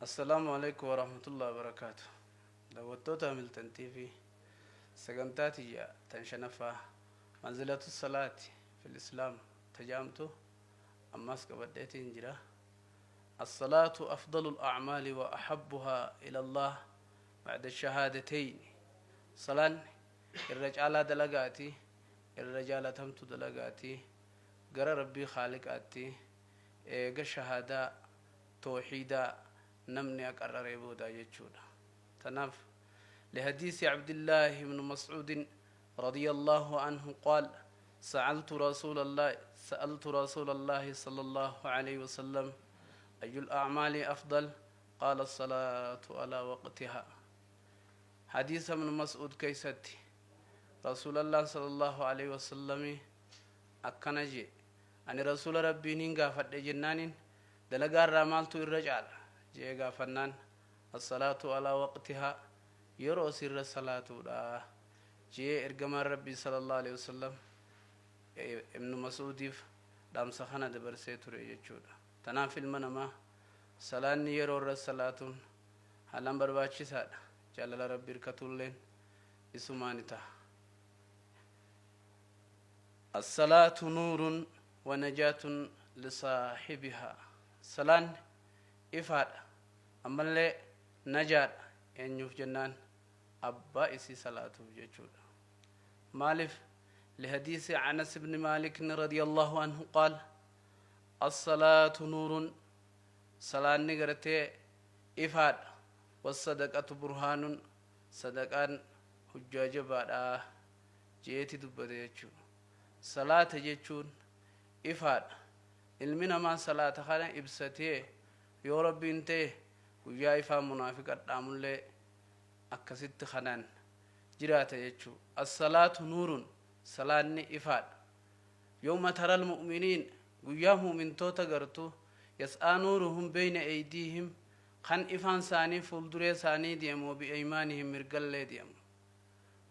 Assalaamu Aleeykum Warahmatullahi Wabarakaatu Daawwattoota Hamilton TV sagantaa tiyya tan shanaffaa Manzilatu Salaati fil Islaam ta ja'amtu ammaas qabadheetiin jira. As-salaatu afdalul a'maali wa ahabbuhaa ila Allaah ba'da shahaadateeyni. Salaanni irra caalaa dalagaati, irra jaalatamtu dalagaati, gara Rabbii Khaaliqaatti eega shahaadaa towhiidaa namni aqarraree boodaa jechuudha. Tanaaf lihadiisi Abdillaahi ibnu Mas'uudin radiyallaahu anhu qaal sa'altu rasuulallaahi sa'altu rasuulallaahi sallallaahu aleyhi wasallam ayyul a'maali afdal qaala assalaatu alaa waqtihaa. Hadiisa ibnu Mas'uud keeysatti Rasuulallaan sallallaahu aleyhi wasallami akkana je'e, Ani Rasuula Rabbii nin gaafadhe jennaaniin, Dalagaa irraa maaltu irra caala? je'ee gaafannaan, As-salaatu alaa waqtihaa, yeroo isii irra salaatuudha je'ee Ergamaan Rabbii sallallaahu aleyhi wasallam Ibnu Mas'uudiif dhaamsa kana dabarsee ture jechuudha. Tanaaf ilma namaa salaanni yeroo irra salaatuun haalaan barbaachisaadha. Jaalala Rabbii irkatuulleen isumaani taha. As-salaatu nuurun wa najaatun li saahibihaa. Salaanni ifaadha, ammallee najaadha, eenyuuf jennaan abbaa isii salaatuuf jechuudha. Maaliif? Lihadiisi Anas ibni Maalikin radiyallahu anhu qaal As-salaatu nuurun, salaanni gartee ifaadha, was-sadaqatu burhaanun, sadaqaan hujjaa jabaadha je'eeti dubbate jechu. Salaata jechuun ifaadha. Ilmi namaa salaata kana ibsatee yoo Rabbiin ta'e guyyaa ifaan munaafiqa dhaamullee akkasitti kanaan jiraata jechu. As-salaatu nuurun, salaanni ifaadha. Yawma taral mu'miniin, guyyaa mu'mintoota gartu, yas'aa nuuruhum beyna eydiihim, kan ifaan saanii fuulduree saanii deemu, wa bi'eymaanihim, mirgallee deemu.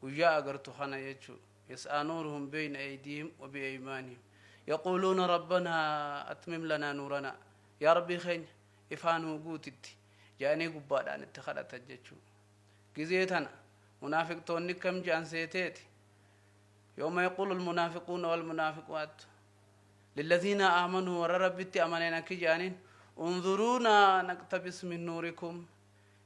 Guyyaa agartu kana jechu. Yas'aa nuuruhum beyna eydiihim wa bi'eymaanihim. Yaquuluuna rabbanaa atmim lanaa nuuranaa. Yaa Rabbii keenya ifaa nuu guutitti je'anii gubbaadhaan itti kadhatan jechu. Gizee tana munaafiqtoonni akkam je'an seeteeti? Yawma yaquulu almunaafiquuna walmunaafiqaatu lillaziina aamanuu, warra Rabbitti amaneen akki je'aniin, unzuruunaa naqtabis min nuurikum,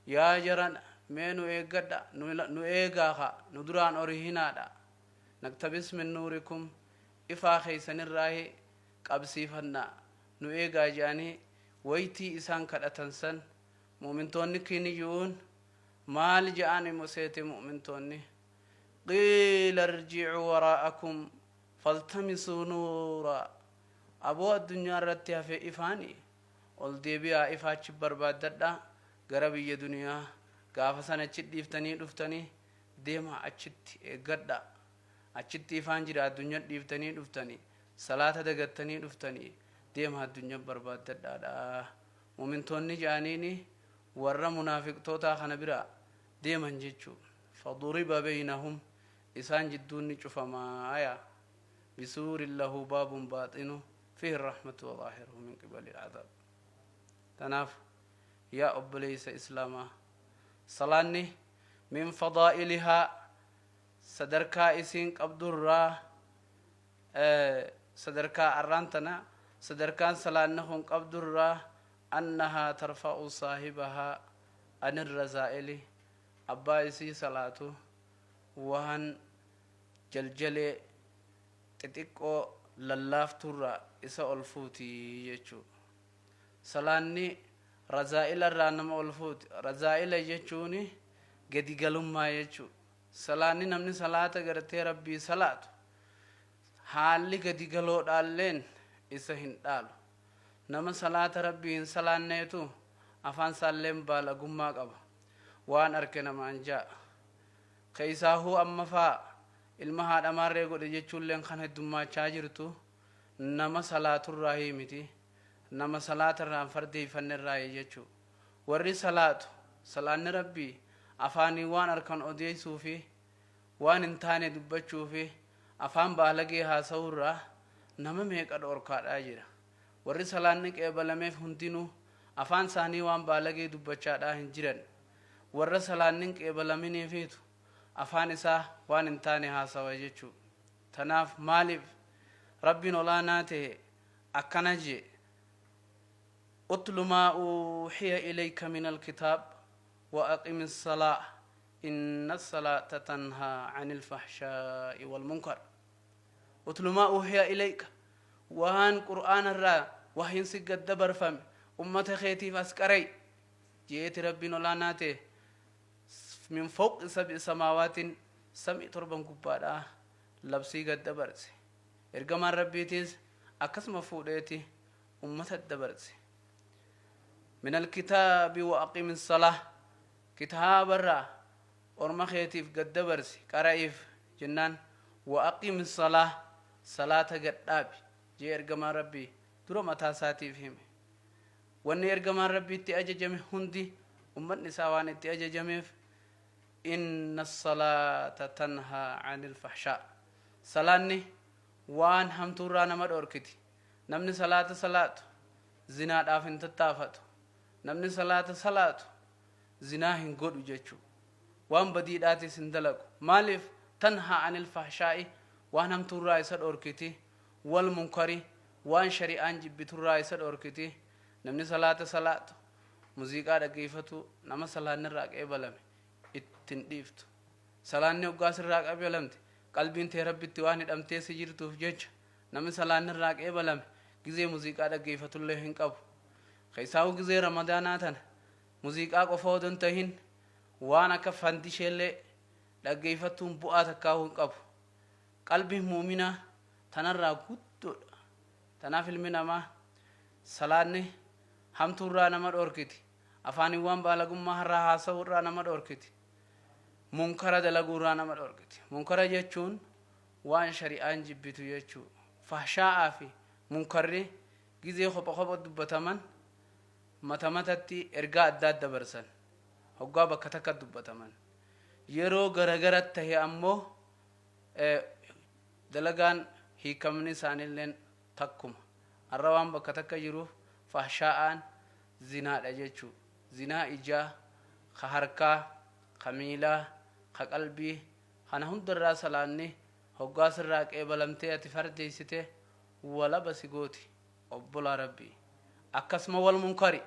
Yaa jarana, mee nu eeggadha, nu eegaa kaa, nu duraan orihinaadha. Naqtabis min nuurikum, ifaa keessanirraahi qabsiifannaa, nu eegaa je'anii waytii isaan kadhatan san, mu'mintoonni kiiniyyu'uun maal je'an imo seete mu'mintoonni? Qiila irji'uu waraa'akum faltamisuu nuuraa, aboo addunyaa irratti hafe ifaani, Ol deebi'aa ifa achi barbaaddadhaa, gara biyya duniyaa gaafa san achi dhiiftanii dhuftanii deemaa achitti eeggadhaa. Achitti ifaan jira addunyaa dhiiftanii dhuftanii, salaata dagattanii dhuftanii deemaa addunyaa barbaaddadhaadha. Mu'mintoonni ja'aniini warra munaafiqtootaa kana biraa deeman jechuu. Faduriba beynahum, isaan jidduun ni cufamaa yaa. Bisuurin lahu baabun baaxinuhu fiihi rahmatu wa zaahiruhu min qibali al'azaab. Tanaaf yaa obboleeysa islaamaa, salaanni min fadaa'ilihaa, sadarkaa isiin qabdurraa, sadarkaa arraan tana sadarkaan salaanni kun qabdurraa, annahaa tarfa'u saahibahaa anirrazaa'ili, abbaa isii salaatu waan jaljalee xixiqqoo lallaaftuurraa isa ol fuuti jechuu. Salaanni razaa'ila irraa nama ol fuuti. Razaa'ila jechuun gadi galummaa jechuu. Salaanni namni salaata gartee Rabbii salaatu haalli gadi galoodhaalleen isa hin dhaalu. Nama salaata Rabbii hin salaanneetu afaan isaalleen baalagummaa qaba. Waan arke namaan ja'a. Keeysaahuu amma faa ilma haadha maarree godhe jechuulleen kan heddummaachaa jirtu nama salaaturraahii miti, nama salaata irraa hin fardeeyfannerraayi jechu. Warri salaatu, salaanni Rabbii afaaniin waan arkan odeeysuufi waan hin taane dubbachuufi afaan baalagee haasawuurraa nama meeqa dhoorkaadhaa jira. Warri salaanni qeebalameef hundinuu Afaan isaanii waan baalagee dubbachaadhaa hin jiran. Warra salaanni hin qeebalaminiifiitu afaan isaa waan hin taane haasawa jechuu. Tanaaf maaliif Rabbiin ol'aanaa tahe akkana je'e, Utlu maa uuhiya ilayka minal kitaab wa aqimis salaah inna salaata tanhaa anil fahshaa'i wal munkar. Utlu maa uuhiya ilayka, waan Qur'aana irraa wahyiin si gad dabarfame ummata keetiif as qara'i je'eeti Rabbiin ol'aanaa tahe min fawqi sab'i samaawaatin, samii torban gubbaadhaa labsii gad dabarse. Ergamaan Rabbiitiis akkasuma fuudheeti ummatatti dabarse. Minal kitaabi wa aqimi salaah, kitaabarraa orma keetiif gad dabarsi qara'iif jennaan, wa aqimi salaah, salaata gad dhaabi jee ergamaan Rabbii dura mataa isaatiif hime. Wanni ergamaan Rabbii itti ajajame hundi ummanni isaa waan itti ajajameef, Inna salaata tanhaa anil fahshaa, salaanni waan hamtuurraa nama dhoorkiti. Namni salaata salaatu zinaadhaaf hin tattaafatu. Namni salaata salaatu zinaa hin godhu jechu. Waan badiidhaatis hin dalagu. Maaliif? Tanhaa anil fahshaa'i, waan hamtuurraa isa dhoorkiti, wal munkari, waan shari'aan jibbiturraa isa dhoorkiti. Namni salaata salaatu muziiqaa dhaggeeyfatuu nama salaanni irraa qeebalame itti hin dhiiftu. Salaanni hoggaa sirraa qeebalamte qalbiin tee Rabbitti waan hidhamtee si jirtuuf jecha namni salaanni irraa qeebalame gizee muziiqaa dhaggeeyfatullee hin qabu. Keessaahuu gizee Ramadaanaa tana muziiqaa qofa odoo hin tahin waan akka fandisheellee dhaggeeyfattuun bu'aa takkaahuu hin qabu. Qalbiin mu'uminaa tanarraa guddoodha. Tanaaf ilmi namaa salaanni hamtuurraa nama dhoorkiti. Afaaniin waan baalagummaa harraa haasawuurraa nama dhoorkiti. Munkara dalaguurraa nama dhoorkiti. Munkara jechuun waan shari'aan jibbitu jechuu. Fahshaa'aa fi munkarri gizee kopha kopha dubbataman mata matatti ergaa addaa dabarsan. Hoggaa bakka takka dubbataman. Yeroo garagara tahe ammoo dalagaan hiikamni isaaniilleen takkuma. Arra waan bakka takka jiruuf fahshaa'aan zinaadha jechuu. Zinaa ijaa, ka harkaa, ka miilaa, ka qalbii, kana hundarraa salaanni hoggaa sirraa qeebalamtee ati fardeeysite walaba si gooti obbolaa Rabbii. Akkasuma wal munkari,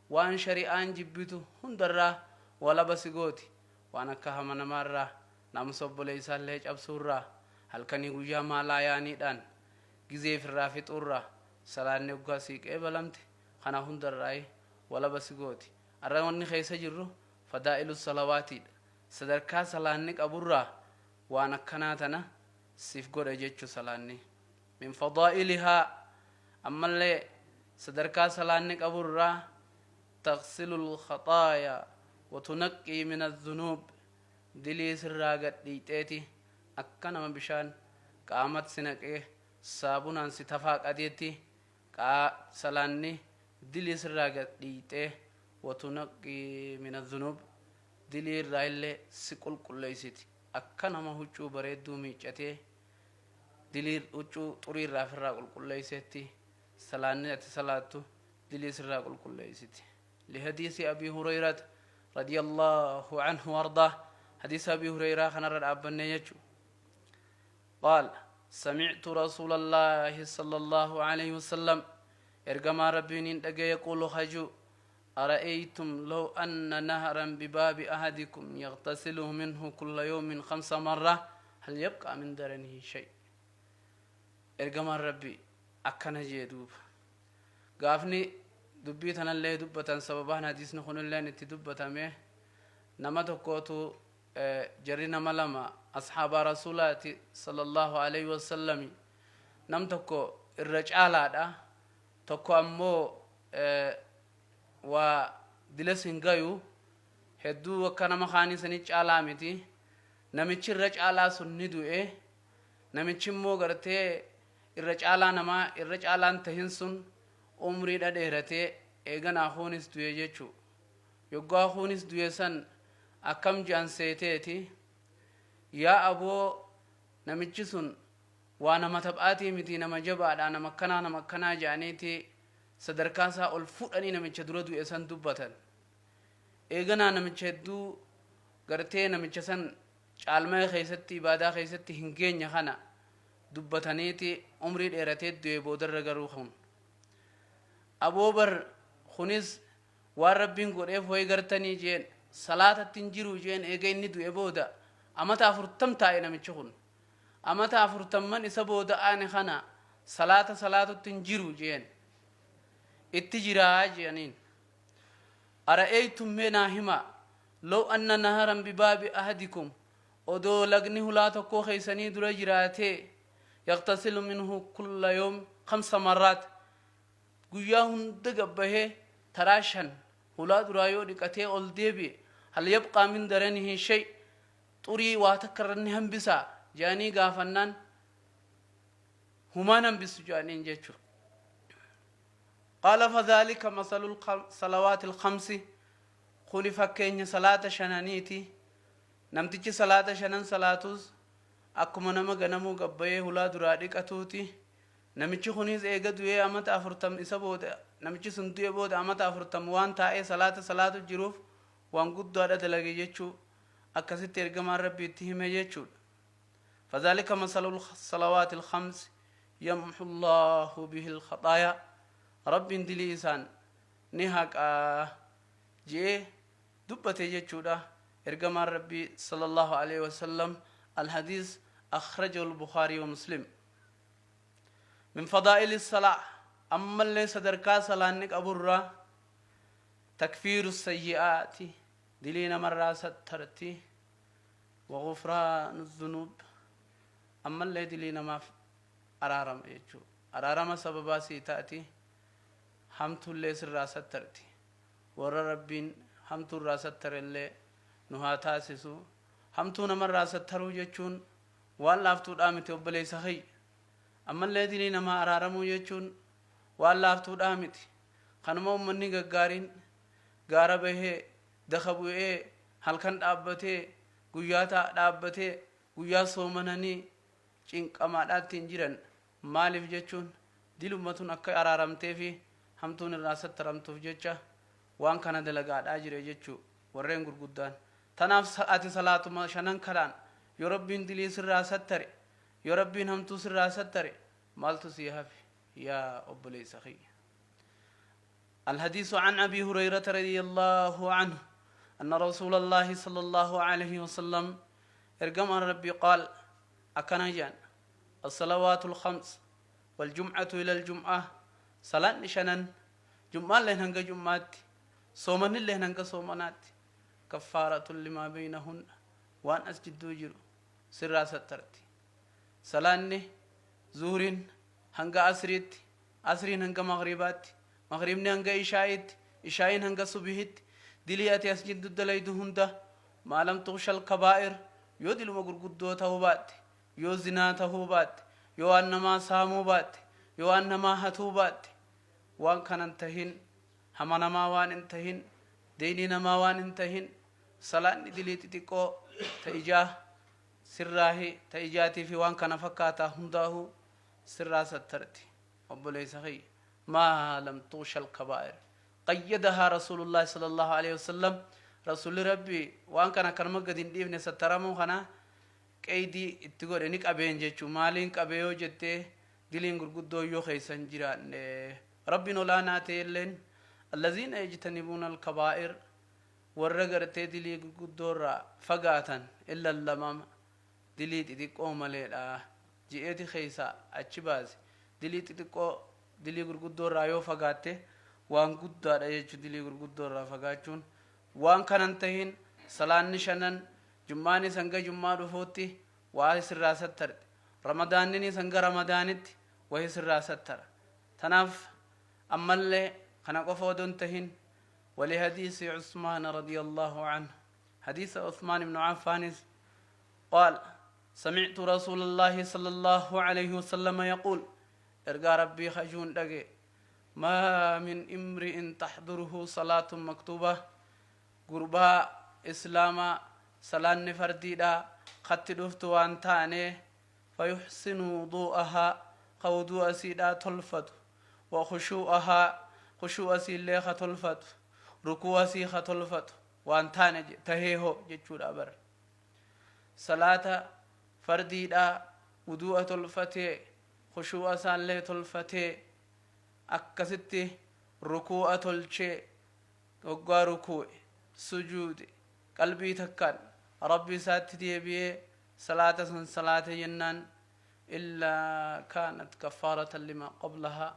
waan shari'aan jibbitu hundarraa walaba si gooti. Waan akka hama namaarraa, naamusa obboleeysaallee cabsuurraa, halkanii guyyaa maalaa yaaniidhaan gizee ifirraa fixuurraa salaanni hoggaa sii qeebalamte kana hundarraayi walaba si gooti. Arra wanni keessa jirru fadaa'ilu salawaatiidha. Sadarkaa salaanni qaburraa waan akkanaa tana siif godha jechu salaanni. Min fadaa'ilihaa, ammallee sadarkaa salaanni qaburraa, taghsilul khaxaaya wa tunaqqii min adh-dhunuub, dilii sirraa gad dhiiyxeeti akka nama bishaan qaamat si naqee saabunaan si tafaa qadeetti qaa salaanni dilii sirraa gad dhiiyxee, wa tunaqqii min adh-dhunuub, dilii irraa illee si qulqulleeysiti, akka nama huccuu bareedduu miiccatee dilii huccuu xurii irraa firraa qulqulleeysetti salaanni ati salaattu dilii sirraa qulqulleeysiti. Lihadiisi Abii Hureyrata radiyallahu anhu wardaah, hadiisa Abii Hureyraa kanarra dhaabbannee jechu, qaal samictu rasuulallaahi sallallahu alayhi wasallam, ergamaa Rabbiin dhagaye, yaquulu haju, ara'aytum law anna nahran bibaabi ahadikum yaghtasilu minhu kulla yawmin khamsa marra hal yabqaa min daranihi shay. Ergamaan Rabbii akkana jee duuba. Gaafni dubbii tanallee dubbatan, sababaan hadiisni kunilleen itti dubbatame, nama tokkootu, jarri nama lama ashaabaa Rasuulaati sallallahu alaihi wasallami, nam tokko irra caalaadha, tokko ammoo waa dilas hin gayu, hedduu akka nama kaanii sanii caalaa miti. Namichi irra caalaa sun ni du'e. Namichi immoo gartee irra caalaa namaa irra caalaan tahin sun umriidha dheeratee eeganaa kuunis du'e jechuu. Yoggaa kuunis du'e san akkam je'an seeteeti, yaa aboo, namichi sun waa nama taphaatii miti, nama jabaadha, nama akkanaa nama akkanaa je'aniiti. Sadarkaa isaa ol fuudhanii namicha dura du'e san dubbatan. Eeganaa namicha hedduu gartee namicha san caalmaya keessatti ibaadaa keessatti hin geenye kana dubbataniiti umrii dheeratee du'e boodarra garuu kun. Aboo bar kunis waan Rabbiin godheef wayi gartanii jeen salaatatti hin jiru jeen eega inni du'e booda amata afurtam taa'e namichi kun. Amata afurtamman isa booda aane kana salaata salaatutti hin jiru jeen. Itti jiraa jeaniin. Ara'eeytum mee naa himaa low anna naharan bibaabi ahadikum odoo lagni hulaa tokkoo keessanii dura jiraatee yaqtasilu minhu kulla yawm khamsa marraat guyyaa hunda gabbahee taraa shan hulaa duraa yoo dhiqatee ol deebi'e hal yabqaa min daranihi shay xurii waa takka irra ni hambisaa jedhanii gaafannaan humaan hambisu jedhaniin jechuudha. Qaala fadhaalika masalul salawaatil khamsi kuni fakkeenya salaata shananiiti. Namtichi salaata shanan salaatus akkuma nama ganamuu gabbayee hulaa duraa dhiqatuuti. Namichi kunis eega du'ee amata afurtam isa booda namichi sun du'e booda amata afurtam waan taa'ee salaata salaatu jiruuf waan guddaadha dalage jechuu akkasitti ergamaan Rabbii itti hime jechuudha. Fadhaalika masalul salawaatil khamsi yamhu Allaahu bihil khaxaayaa Rabbiin dilii isaan ni haqa je'ee dubbate jechuudha ergamaan Rabbii sallallahu aleyhi wasallam. Alhadiis akhrajahu al-Bukhaarii wa Muslim. Min fadaa'ili salaa ammallee sadarkaa salaanni qaburraa takfiiru sayyi'aati dilii namarraa sattarti wa ghufraanu dhunuub ammallee dilii namaaf araarama jechuu araarama sababaa sii taati hamtuullee sirraa sattarti warra Rabbiin hamtuurraa sattarellee nu haa taasisu. Hamtuu namarraa sattaruu jechuun waan laaftuudhaa miti obboleessa kiyya. Ammallee dilii namaa araaramuu jechuun waan laaftuudhaa miti. Kanuma ummanni gaggaariin gaara bahee daka bu'ee halkan dhaabbatee guyyaa dhaabbatee guyyaa soomananii cinqamaadhaatti hin jiran. Maaliif jechuun diluma tun akka araaramteefi hamtuun irraa sattaramtuuf jecha waan kana dalagaadhaa jire jechuu warreen gurguddaan. Tanaaf ati salaatuma shanan kanaan yoo Rabbiin dilii sirraa sattare, yoo Rabbiin hamtuu sirraa sattare maaltu sii hafe yaa obboleessa kiyya. الحديث عن أبي هريرة رضي الله عنه أن رسول الله صلى الله عليه وسلم إرقم ربي قال أكنجان الصلوات الخمس والجمعة إلى الجمعة صلاة شنن جمعة لهن هنگا جمعات صومن لهن هنگا صومنات كفارة لما بينهن وان أسجد جرو سرا سترتي صلاة زهرين هنگا أسريت asriin hanga maghribaatti, maghribni hanga ishaa'itti, ishaa'iin hanga subihitti, dilii ati as jiddu dalaydu hunda maa lam tughshal kabaa'ir yoo diluma gurguddoo ta'uu baatte, yoo zinaa ta'uu baatte, yoo waan namaa saamuu baatte, yoo waan namaa hatuu baatte, waan kana hin tahin, hama namaa waan hin tahin, deynii namaa waan hin tahin, salaanni dilii xixiqqoo ta ijaa sirraahi ta ijaatii fi waan kana fakkaataa hundaahuu sirraa sattarti. Obboleessa kiyya maa lam tughshal kabaa'ir qayyadahaa rasuulullaahi sallallaahu aleyhi wasallam rasuulli rabbi waan kana akkanuma gadi hin dhiifne sattaramuu kana qeydii itti godhe ni qabeen jechuu maaliin qabee yoo jettee diliin gurguddoo yoo keessa hin jiraanne rabbiin olaanaa ta'e illeen allaziina yajtanibuuna alkabaa'ir warra gartee dilii gurguddoo irraa fagaatan illa lamama dilii xixiqqoo maleedha je'eeti keessaa achi baase. Dilii xixiqqoo dilii gurguddoo irraa yoo fagaatte waan guddaadha jechu dilii gurguddoo irraa fagaachuun. Waan kana hin tahin salaanni shanan jum'aanis hanga jum'aa dhufuutti waa sirraa sattarti. Ramadaanninis hanga ramadaanitti wahi sirraa sattara. Tanaaf ammallee kana qofa odoo hin tahin walihadiisi Usmaana radiyallahu anhu hadiisa Usmaan ibnu Affaanis qaal Samictu Rasuulallaahi sallallaahu aleyhi wasallama yaquul, Ergaa Rabbii kajuun dhage, Maa min imri'in taxduruhu salaatun maktuubah, gurbaa Islaamaa salaanni fardiidhaa katti dhuftu waan taane, fayuxsinu wuduu'ahaa, ka wuduu'a isiidhaa tolfatu, wa khushuu'ahaa, Khushuu'a isiillee ka tolfatu, rukuu'a isii ka tolfatu waan taane tahee hoo jechuudha bar. Salaata fardiidhaa wuduu'a tolfatee, khushuu'a isaallee tolfatee, akkasitti rukuu'a tolchee, hoggaa rukuu'e, sujuude, qalbii takkaan Rabbi isaatti deebi'ee salaata san salaate jennaan, illaa kaanat kaffaaratan limaa qablahaa,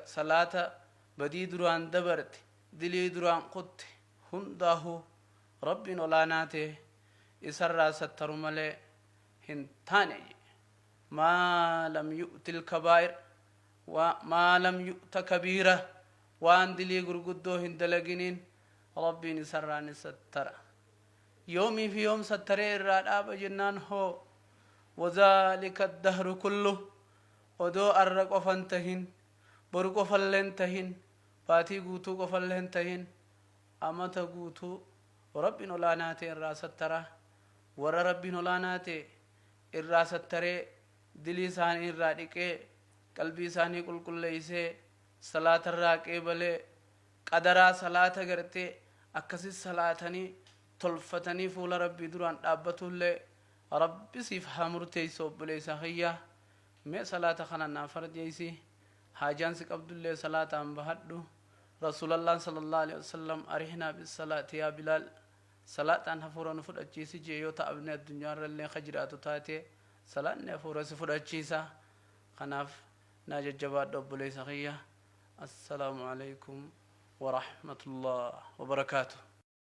salaata badii duraan dabarte, dilii duraan kutte hundaahuu Rabbiin ol'aanaa ta'e isarraa sattaru malee hin taane jedhe. Maa lam yu'til kabaa'ir, maa lam yu'ta kabiira, waan dilii gurguddoo hin dalaginiin Rabbiin isarraa ni sattara. Yoomii fi yoom sattaree irraa dhaaba jennaan hoo, wazaalika addahru kulluh, odoo arra qofa hin tahin, boru qofallee hin tahin, baatii guutuu qofallee hin tahin, amata guutuu Rabbiin ol'aanaa ta'e irraa sattara. Warra Rabbiin ol'aanaa ta'e irraa sattaree, dilii isaanii irraa dhiqee, qalbii isaanii qulqulleeysee, salaata irraa qeebalee, qadaraa salaata gartee akkasi salaatanii tolfatanii fuula Rabbii duraan dhaabbatuullee Rabbi siif haa murteeysu. Obboleeysa kiyya, mee salaata kana naa fardeeysi, haajaan si qabdullee salaataan bahadhu. Rasuulallaan sallallahu alaihi wasallam, "Arihnaa bis-salaati yaa Bilaal," salaataan hafuura nu fudhachiisi jee. Yoo ta'abne addunyaarrallee ka jiraatu taate, salaanni hafuura si fudhachiisa. Kanaaf naa jajjabaadhu, obboleessa kiyya. Assalaamu alaikum warahmatullah wabarakaatuh.